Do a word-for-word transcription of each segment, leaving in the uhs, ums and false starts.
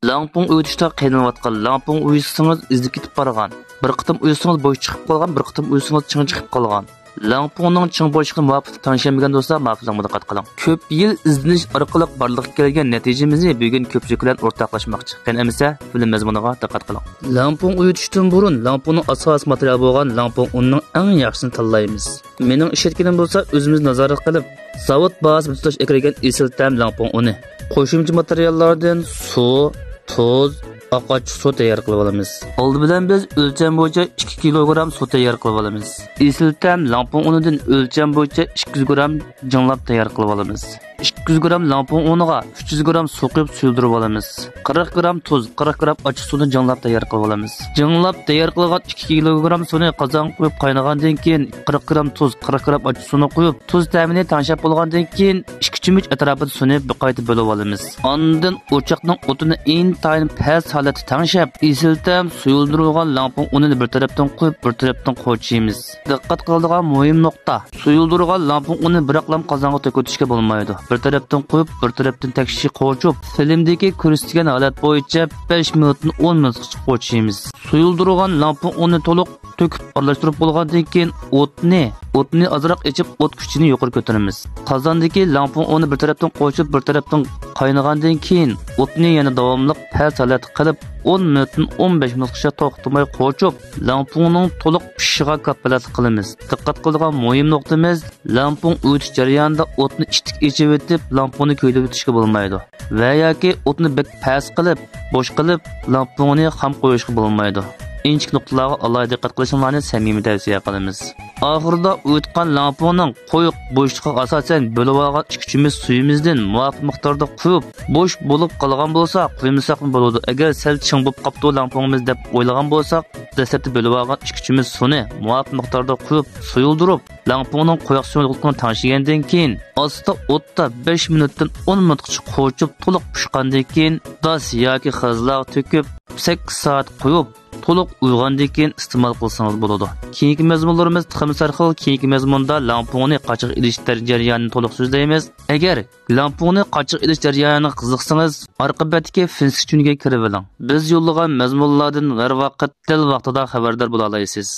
لەڭپۇڭ ئۇيۇتۇشتا قىينىلىۋاتقان، لەڭپۇڭ ئۇيۇتسىڭىز ئېزىپ كېتىپ بارغان، بىر قېتىم ئۇيۇتسىڭىز بوش چىقىپ قالغان، بىر قېتىم ئۇيۇتسىڭىز چىڭ چىقىپ قالغان، لەڭپۇڭنىڭ چىڭ بوشلۇقىنى مۇۋاپىق تەڭشەلمىگەن دوستلار، ماپىلىڭ دىققەت قىلىڭ. كۆپ يىل ئىزدىنىش ئارقىلىق بارلىققا كەلگەن نەتىجىمىزنى بۈگۈن كۆپچىلىك بىلەن ئورتاقلاشماقچى. قېنى ئەمىسە، فىلىم مەزمۇنىغا دىققەت قىلىڭ. لەڭپۇڭ ئۇيۇتۇشتىن بۇرۇن لەڭپۇڭنىڭ ئاساسىي ماتېرىيالى بولغان لەڭپۇڭ ئۇنىنىڭ ئەڭ ياخشىسىنى تاللايمىز. مېنىڭ ئىشلەتكىنىم بولسا ئۆزىمىز نازارەت قىلىپ، زاۋۇت باھاسى بىلەن توشۇپ ئەكىرىلگەن ئېسىل تەم لەڭپۇڭ ئۇنى. قوشۇمچە ماتېرىياللاردىن سۇ، تۇز، ئاق ئاچچىق سۇ تەييار قىلىپ ئالىمىز. ئالدى بىلەن بىز ئۆلچەم بويىچە ئىككى كىلوگرام سۇ تەييار قىلىپ ئالىمىز. ئېسىل تەم لەڭپۇڭ ئۇنىدىن ئۆلچەم بويىچە ئىككى يۈز گرام جىڭلاپ تەييار قىلىپ ئالىمىز. ئىككى يۈز گرام لەڭپۇڭ ئۇنىغا ئۈچ يۈز گرام سۇ قۇيۇپ سۇيۇلدۇرۇپ ئالىمىز. قىرىق گرام تۇز، قىرىق گرام ئاچچىق سۇنى جىڭلاپ تەييار قىلىپ ئالىمىز. جىڭلاپ تەييار قىلغان ئىككى كىلوگرام سۇنى قازانغا قۇيۇپ قاينىغاندىن كېيىن، قىرىق گرام تۇز، قىرىق گرام ئاچچىق سۇنى قۇيۇپ، تۇز تەمىنى تەڭشەپ بولغاندىن كېيىن، ئىككى چۆمۈچ ئەتراپىدا سۇنى بىر قايتا بۆلۈپ ئالىمىز. ئاندىن ئوچاقنىڭ ئوتىنى ئىنتايىن پەس ھالەتتە تەڭشەپ، ئېسىل تەم سۇيۇلدۇرۇلغان لەڭپۇڭ ئۇنىنى بىر تەرەپتىن قۇيۇپ، بىر تەرەپتىن قوچىيمىز. دىققەت قىلىدىغان مۇھىم نۇقتا، سۇيۇلدۇرۇلغان لەڭپۇڭ ئۇنى بىراقلام قازانغا تۆكۈۋېتىشكە بولمايدۇ. بىر تەرەپتىن قۇيۇپ، بىر تەرەپتىن تەكشى قوچۇپ، فىلىمدىكى كۆرسىتىلگەن ھالەت بويىچە بەش مىنۇتتىن ئون مىنۇتقىچە قوچىيمىز. سۇيۇلدۇرۇلغان لەڭپۇڭ ئۇنى تولۇق تۆكۈپ ئارىلاشتۇرۇپ بولغاندىن كېيىن، ئوتنى، ئوتنى ئازراق ئېچىپ، ئوت كۈچىنى يۇقىرى كۆتۈرىمىز. قازاندىكى لەڭپۇڭ ئۇنى بىر تەرەپتىن قوچۇپ، بىر تەرەپتىن قاينىغاندىن كېيىن، ئوتنى يەنە داۋاملىق پەس ھالەتتە قىلىپ، ئون مىنۇتتىن ئون بەش مىنۇتقىچە توختىماي قوچۇپ، لەڭپۇڭنىڭ تولۇق پىشىشىغا كاپالەتلىك قىلىمىز. دىققەت قىلىدىغان مۇھىم نۇقتىمىز، لەڭپۇڭ ئۇيۇتۇش جەريانىدا ئوتنى ئىتتىك ئېچىۋېتىپ، لەڭپۇڭنى كۆيدۈرۈۋېتىشكە بولمايدۇ. ۋە ياكى ئوتنى بەك پەس قىلىپ، بوش قىلىپ، لەڭپۇڭنى خام قويۇشقا بولمايدۇ. ئىنچىكە نۇقتىلارغا ئالاھىدە دىققەت قىلىشىڭلارنى سەمىمىي تەۋسىيە قىلىمىز. ئاخىرىدا ئۇيۇتقان لەڭپۇڭنىڭ قويۇق بوشلۇقىغا ئاساسەن بۆلۈۋالغان ئىككى چۆمۈچ سۈيىمىزدىن مۇۋاپىق مىقداردا قۇيۇپ، بوش بولۇپ قالغان بولسا، قۇيمىساقمۇ بولىدۇ. ئەگەر سەل چىڭ بولۇپ قاپتۇ لەڭپۇڭىمىز دەپ ئويلىغان بولساق، دەسلەپتە بۆلۈۋالغان ئىككى چۆمۈچ سۇنى مۇۋاپىق مىقداردا قۇيۇپ، سۇيۇلدۇرۇپ، لەڭپۇڭنىڭ قويۇق سۇيۇقلۇقىنى تەڭشىگەندىن كېيىن، ئاستا ئوتتا بەش مىنۇتتىن ئون مىنۇتقىچە قوچۇپ، تولۇق پىشقاندىن كېيىن، داس ياكى خىزىلارغا تۆكۈپ، سەككىز سائەت قويۇپ، تولۇق ئۇيغاندىن كېيىن ئىستېمال قىلسىڭىز بولىدۇ. كېيىنكى مەزمۇنلىرىمىز تېخىمۇ سەرخىل. كېيىنكى مەزمۇندا لەڭپۇڭنى قاچىغا ئېلىش جەريانىنى تولۇق سۆزلەيمىز. ئەگەر لەڭپۇڭنى قاچىغا ئېلىش جەريانىغا قىزىقسىڭىز، ئارقىبەتتىكى فىنسىچۈنگە كىرىۋېلىڭ. بىز يوللىغان مەزمۇنلاردىن ھەر ۋاقىت دەل ۋاقتىدا خەۋەردار بولالايسىز.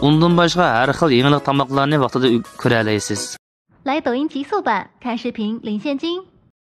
ئۇندىن باشقا ھەر خىل يېڭىلىق تاماقلارنى ۋاقتىدا كۆرەلەيسىز. 来抖音极速版，看视频领现金。